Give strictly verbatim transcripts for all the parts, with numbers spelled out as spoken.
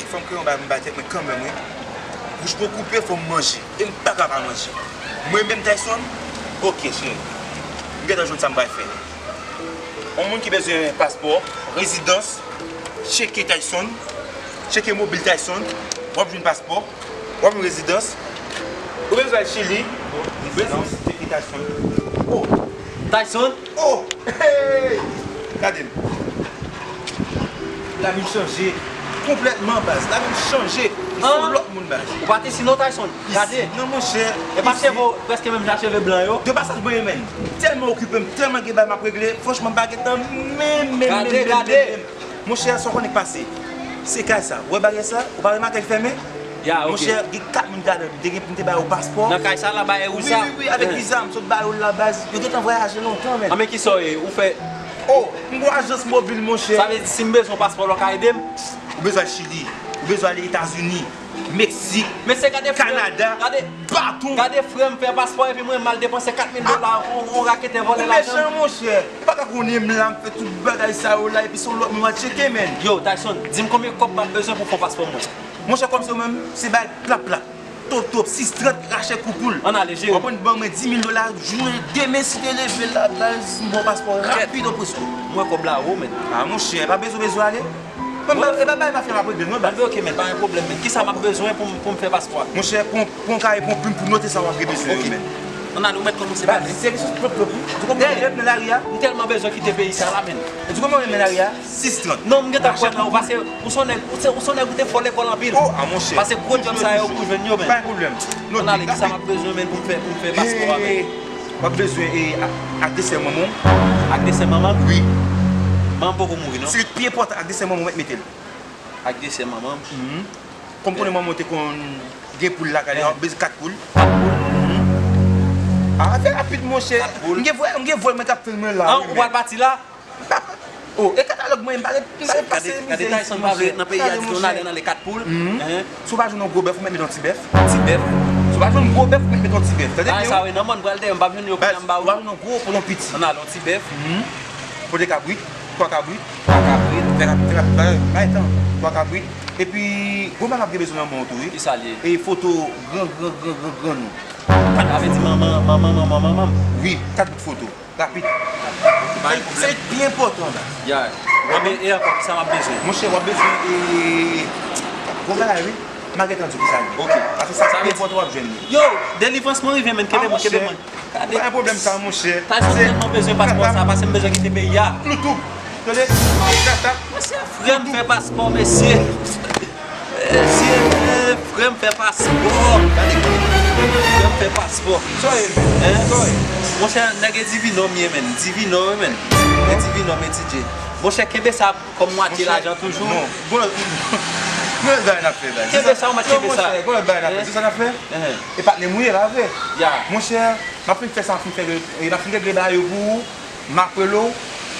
Fò m kreye yon bagay, m bay tèt mwen kanmenm, wi. Bouch mwen koupe, fò m manje. E m pa ka pa manje. Mwen menm, Tayson? Oke, cheri. M gentan jwenn sa m pral fè. Yon moun ki bezwen paspò, rezidans, tcheke Tayson, tcheke mobil Tayson, w ap jwenn paspò, w ap jwenn rezidans. Ou bezwen al Chili, rezidans, tcheke Tayson. Oh! Tayson? Oh! Hey! Gade m. Lavi m chanje konplètman, baz. Lavi m chanje. M se yon lòt moun, baz. Ou pa t isi non, Tayson? Gade. Non, monchè. E pa cheve w prèske menm jan cheve blan yo? De pasaj, mwen menm. Tèlman okipe m, tèlman gen bagay m ap regle. Franchman, m pa gentan menm, menm, menm, menm, menm. Monchè, sa w konnen k pase? Se kay sa. Ou wè bagay sa? Ou pa remake l fèmen? Ya, oke. Monchè, gen kat moun ki ladan l. M te gen pou m te ba yo paspò. Nan kay sa la, ba yo viza? Wi, wi, wi, avèk viza. M sot ba yo l la, baz. Yo gentan vwayaje lontan, menn. Anben kisa w ye? Ou fè... Oh, m gon ajans mobil, monchè. Sa vle di, si m bezwen yon paspò, w ka ede m? Ou bezwen al Chili, ou bezwen ale Etazini, Meksik, Kanada, baton. Gade frè m fè paspò epi mwen m al depanse kat mil dola, on, on raketè vòlè lajan m. Ou mechan, monchè. Ou pa ka konnen m la, m fè tout bagay sa yo la, epi se yon lòt moun w al tcheke, menn. Yo, Tayson, di m konbyen kòb m ap bezwen pou fè yon paspò mwen. Monchè, kòb se ou menm, se bay plap plap. Top, top, sis trant, rache kou poul. Ann ale, jere. W ap ban mwen dis mil dola, jounen demen, si te leve la, baz, m ba w paspò rapid o presko. M wè kòb la wo, menn. A, monchè, pa bezwen, bezwen ale. Mwen, e pa bay mafya m ap regle, non, baz. Anben, oke, menn, pa gen pwoblèm, menn. Kisa m ap bezwen pou m, pou m fè paspò a? Monchè, pran, pran yon kaye, pran yon plim pou note sa w ap gen bezwen yo, menn. Ann ale, ou mèt kòmanse pale. Baz, se sou plop, plop, wi. Ou konprann, lè m nan lari a, m tèlman bezwen kite peyi sa la, menn. Ou konprann, lè m nan lari a? Sis trant. Non, m gentan kwè nan ou, paske ou se yon nèg, ou se, ou se yon nèg ou te fò lekòl anpil. Oh, a monchè. Paske gwo djòb sa yo ou jwenn yo, menn. Pa gen pwoblèm. Ann ale, kisa m ap bezwen, menn, pou m fè, pou m fè paspò a, menn? W ap bezwen, e, ak, ak desè manman w. Ak desè manman m? Wi. Manman m poko mouri, non. Se pi enpòtan, ak desè manman w mèt mete l. Ak desè manman m? Kòm konnen manman w te konn gen poul lakay li, w ap bezwen kat poul. Kat poul? A, fè rapid, monchè. Kat poul? M gen vòl, m gen vòl mwen k ap tann mwen la, wi, menn. Ou pral pati la? Oh, e katalòg mwen, m pa ret, m pa ret pase mizè isi, monchè. Gade, gade Tayson pa vle ret nan peyi a, di nou ale, nou ale kat poul. Si w pa jwenn yon gwo bèf, ou mèt met yon ti bèf. Ti bèf. Si w pa jwenn yon gwo bèf, ou mèt met yon ti bèf. Tande byen, wi. Sa, wi, nan mòn pral dèyè, m p ap jwenn yo, kounya m ba ou. Si w pa jwenn yon gwo, pran yon piti. Ann ale, yon ti bèf. Pote kabrit, twa kabrit. Twa kabrit. Fè rapid, fè rapid, bay, bay tan. Twa kabrit. Epi, gwo bagay m ap gen bezwen nan men w tou, wi. Kisa l ye? E foto gran, gran, gran, gran, grann ou. Sa vle di manman, manman, manman, manman m? Wi, kat bout foto. Rapid. Pa gen pwoblèm. Se, se pi enpòtan la. Ya. Anben, e ankò, kisa m ap bezwen? Monchè, w ap bezwen, e, bon bagay, wi. M a gentan di w kisa l ye. Oke. Paske sa pi enpòtan w ap jwenn li. Yo, delivrans mwen rive, menn. Kenbe mwen, kenbe mwen. Gade. Pa gen pwoblèm sa, monchè. Tayson tèlman bezwen paspò sa, paske m bezwen kite peyi a. Bluetooth. Tande? Tata. Mesye, frè m fè paspò, mesye. Mesye, frè m fè paspò. Gade, frè m fè paspò. Sa w ye, menn? Sa w ye? Monchè, nèg e Divino m ye, menn. Divino, wi, menn. E Divino m etidye. Monchè, kenbe sa kòm mwatye lajan toujou. Non. Bon, bon, bon, bagay n ap fè, bagay. Kenbe sa, ou mèt kenbe sa. Non, monchè, bon, bagay n ap fè. Se sa n ap fè? E patnè m ou ye la, vre? Ya. Monchè, m ap fin fè sa, m ap fin fè, e, m ap fin regle bagay yo pou ou. M ap rele w,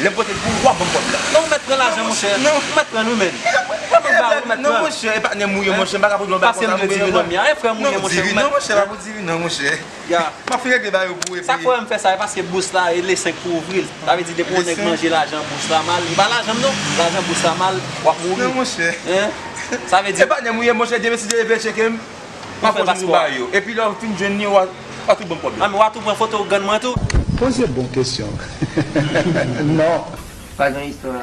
lè m pote l pou ou, w ap ban m kòb la. Non, ou mèt pran lajan, monchè. Non. Ou mèt pran, wi, menn. Ou mèt ba ou, ou mèt pran. Non, monchè, e patnè m ou ye, monchè, m pa ka pran yon bagay konsa pou yon bagay. Paske m gen Divino m ye, a, e frè m ou ye, monchè. Non, Divino, monchè, pa pou Divino, monchè. Ya. M ap fin regle bagay yo pou ou, epi. Sa k fè m fè sa, e paske bous la, e le senk pou ouvri l. Sa vle di, depi yon nèg manje lajan bous la mal, li pa lajan m non, lajan bous la mal, w ap mouri. Non, monchè. Hein? Sa vle di. E patnè m ou ye, monchè, demen si Dye vle tcheke m. M ap fè yon jou ba yo. Epi lè w fin jwenn li, w a, w a tou ban m kòb la. A, men w a tou pran foto grann mwen tou. Poze bon kesyon. Non. Pa gen istwa.